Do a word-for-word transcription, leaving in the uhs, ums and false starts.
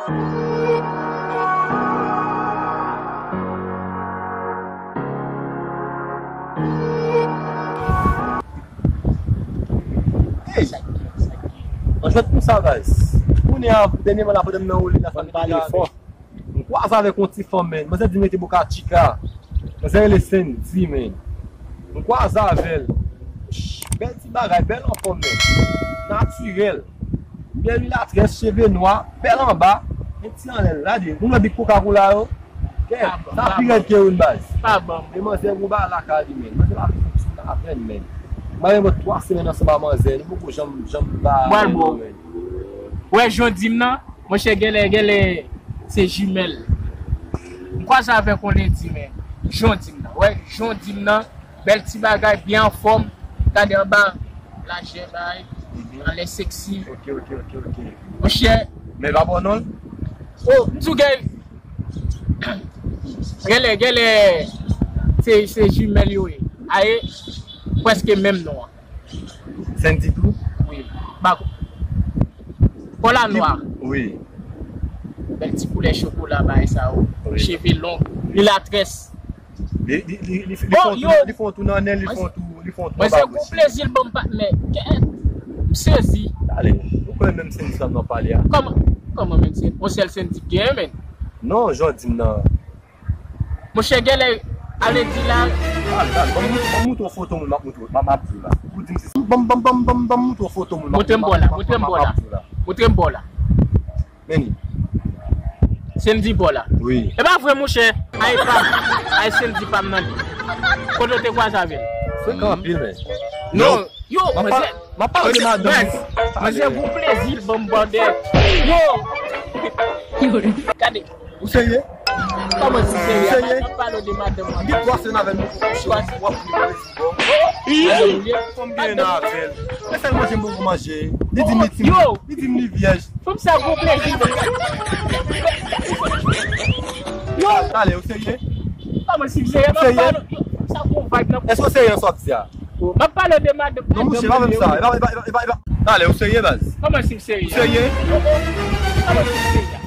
Hey! Mwen jwenn pou sa, guys. Kounye a, dènyèman, la, pandan m nan woule la, sa m pale fò. M kwaze avèk yon ti fanm, menn. Manzè di m rete Boca Chica. Manzè rele Sendy, menn. M kwaze avè l. Bèl ti bagay, bèl anfòm, menn. Natirèl. Bèl milatrès, cheve nwa, bèl anba. Men ti anlè l, gade. Moun wè big Coca-Cola yo. Kè, sa pi rèd ke youn, baz. Pa ban m. E manzè gwo ba lakay li, menn. Manzè pa vin sou la avè m, menn. Mwen gen twa semèn ansanm ak manzè. Nou poko janm, janm ba. Mwen l bon. Wè, jan w di m nan. Monchè, genlè, genlè, se jimèl. M kwaze avèk yon lendi, men jan w di m nan. Wè, jan w di m nan, bèl ti bagay, byen anfòm. Gade anba, lajè bay, anlè seksi. Ok, ok, ok, ok. Monchè. Men pa bon non? Oh, m di w gen, genlè, genlè, se, se jimèl yo ye. Aye, prèske menm non an. Sendy tou? Wi. Bak. Kòl la nwa. Wi. Bèl ti koulè chokola, bagay sa yo. Wi. Cheve long. Milatrès. Li, li, li, li, li fè yon tou, li fè yon tou nan nen, li fè yon tou, li fè yon tou anba bouch li. Mwen se gwo plezi l ban m patnè. Kè, m sezi. Ale, ou kwè menm Sendy sa m nan pale a? Kòman, kòman menm Sendy? Yon sèl Sendy k genyen, menn. Non, jan w di m nan. Monchè, genlè, ale di la. Al, al, ban m, ban m montre w foto moun m ap montre w, m ap, m ap di w la. Ou di m se, ban m, ban m, ban m, ban m, ban m montre w foto moun m ap, montre m bò la, montre m bò la. Montre m bò la. Men li. Sendy bò la. Wi. E pa vre, monchè. Ay, pa m. Ay, Sendy pa m nan li. Kote w te kwaze avè l? Frekan anpil, men. Non. Yo, m ap pale, m ap pale de madanm. Manzè gwo plezi l ban m bòdè. Yo. Gade. Ou serye? Kòman si serye? Serye? M ap pale de madanm mwen. M gen twa semèn avè l, nou poko kouche, w ap vin plezi bò. Madanm ou ye? Fò m gen nan avè l. Men sèl manje m poko manje. Li di m li timoun. Li di m li vyèj. Fanm sa gwo plezi. Yo. Ale, ou serye? Kòman si m serye? M ap pale. Sa gwo vag nan. Èske w serye nan sa w ap di a? M ap pale de madanm. Non, monchè, pa menm sa. E pa, e pa, e pa, e pa, e pa. Talè, ou serye, baz? Kòman si m serye? Ou serye? Kòman si m serye?